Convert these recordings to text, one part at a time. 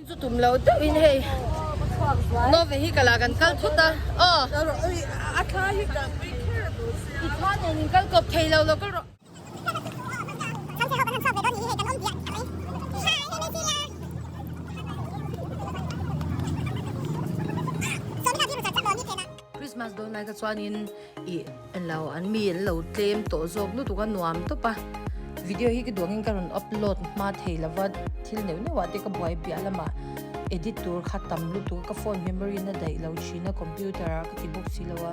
Chu tum lo deuhin hei no vehicle ah kan kal thut a aw i thla nen in kal kawp thei lo lo kal rawh. Christmas dawn lai kha chuanin ih englo an mi an lo tlem tawh zawk lutuk a nuam tawp a video hi ka duh angin ka rawn upload hma thei lova thil neuh neuh ah te ka buai piah lamah edit tur kha tam lutuk a ka phone memory in a daih lo thin a computer ah ka ti bawk si lo a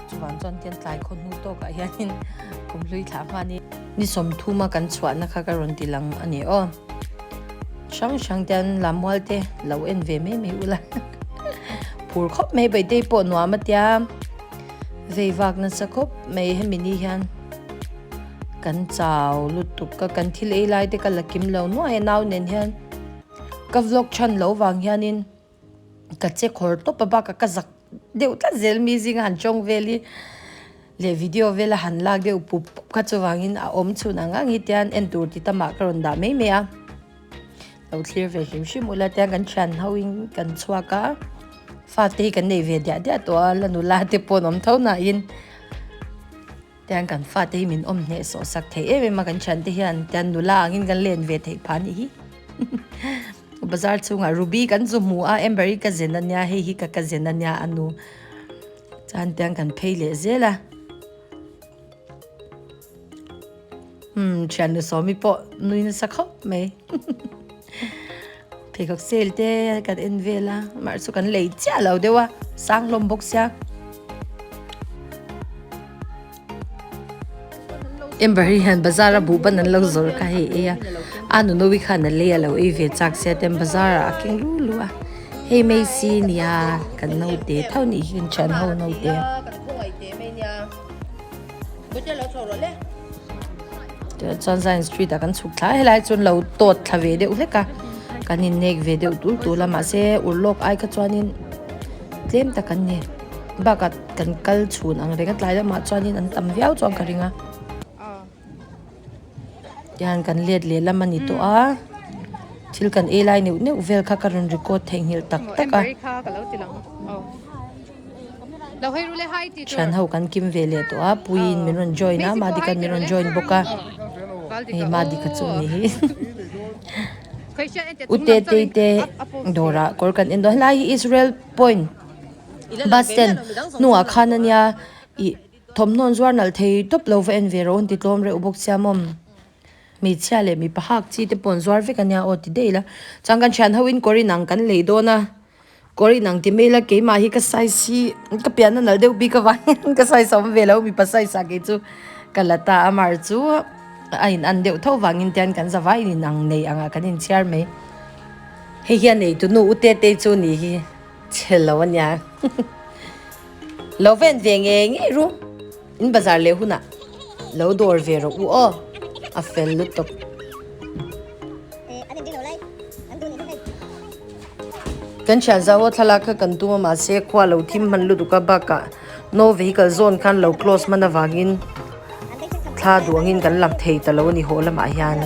chuvang chuan tian tlai khaw hnu tawkah hianin kum hlui thlah hmanin ni sawmthuma kan chhuahna kha ka rawn ti lang a ni aw hrang hrang te an lammual te lo en ve mai mai ula phur khawp mai Baitei pawh nuam a tia vei vak nasa khawp mai hemi ni hian kan chau lutuk a kan thil ei lai te ka la kim lo nuai a nau nen hian ka vlog chhan lo vang hianin ka che khawr tawp a bakah ka zak deuh tlat zel mi zinga han tawng vel hi leh video vela han lak deuh pup pup kha chuvangin a awm chhun ang ang hi tian en tur ti tamah ka rawn dah mai mai a lo thlir ve hrim hrim ula tiang kan thian ho in kan chhuak a fate hi kan nei ve diah diah tawh a la nula te pawh an awm tho nain Tiang kan fate hi min awm hneh sawh sak thei em em a, kan thiante hian tiang nula angin kan len ve theih phah anih hi. Bazar chhungah Ruby kan zu hmu a, Amber hi ka zen ania, hei hi ka ka zen ania a nu. Chuan tiang kan phei leh zel a. Umm thian nu Sawmi pawh nui nasa khawp mai. Pheikhawk sale te kan en vel a, mahse chu kan lei chiah lo deuh a, sang hlawm bawk sia. Amber hi hian bazar a buh ban an lo zawrh kha hei ei a, a nunovi khan a lei a lo ei ve chak sia ten bazar ah a keng lu lu a, hei mai si nia kan naute tho nih hi kan thian ho naute. Chuan Zion Street ah kan chhuk thla a helai chuan lo tawt thla ve deuh hlek a kan innek ve deuh tul tul a mahse urlawk ai kha chuanin tlem tak an ni bakah kan kal chhun ang reng a tlai lamah chuanin an tam viau chuan ka ring a tihian kan let leh lam a ni tawh a thil kan ei lai neuh neuh vel kha ka rawn record theihnghilh tak tak a. Thian ho kan kim ve leh tawh a puiin min rawn join a Madikan min rawn join bawk a hei Madika chu a ni hi U Tetei te dawrah kawr kan en dawn helai hi Israel point bus stand hnungah khan ania ih thawmhnaw an zuar nalh thei tawp lo va en ve rawh an ti tlawm reuh bawk sia maw hmeichhia leh mipa hak chi te pawh an zuar vek ania aw ti daih ila chuan kan thian ho in kawr inang kan lei dawn a. Kawr inang ti mai ila keimah hi ka size hi ka pian a nalh deuh bik avangin ka size a awm ve lo mipa size ah kei chu ka la ta a mar chu a in an deuh tho vangin tian kan zavai in inang nei angah kan inchhiar mai hei hian eitu nu u te te chu ni hi chhe lo ania lo ven ve ngei ngei ru. In bazar leh hunah lo dawr ve rawh u aw, a fel lutuk. Kan thian zau a thlalak kha kan tum a mahse khua lo thim hman lutuk a bakah no vehicle zone khan lo close hman avangin thla duh angin kan lang thei ta lo a ni haw lamah hian.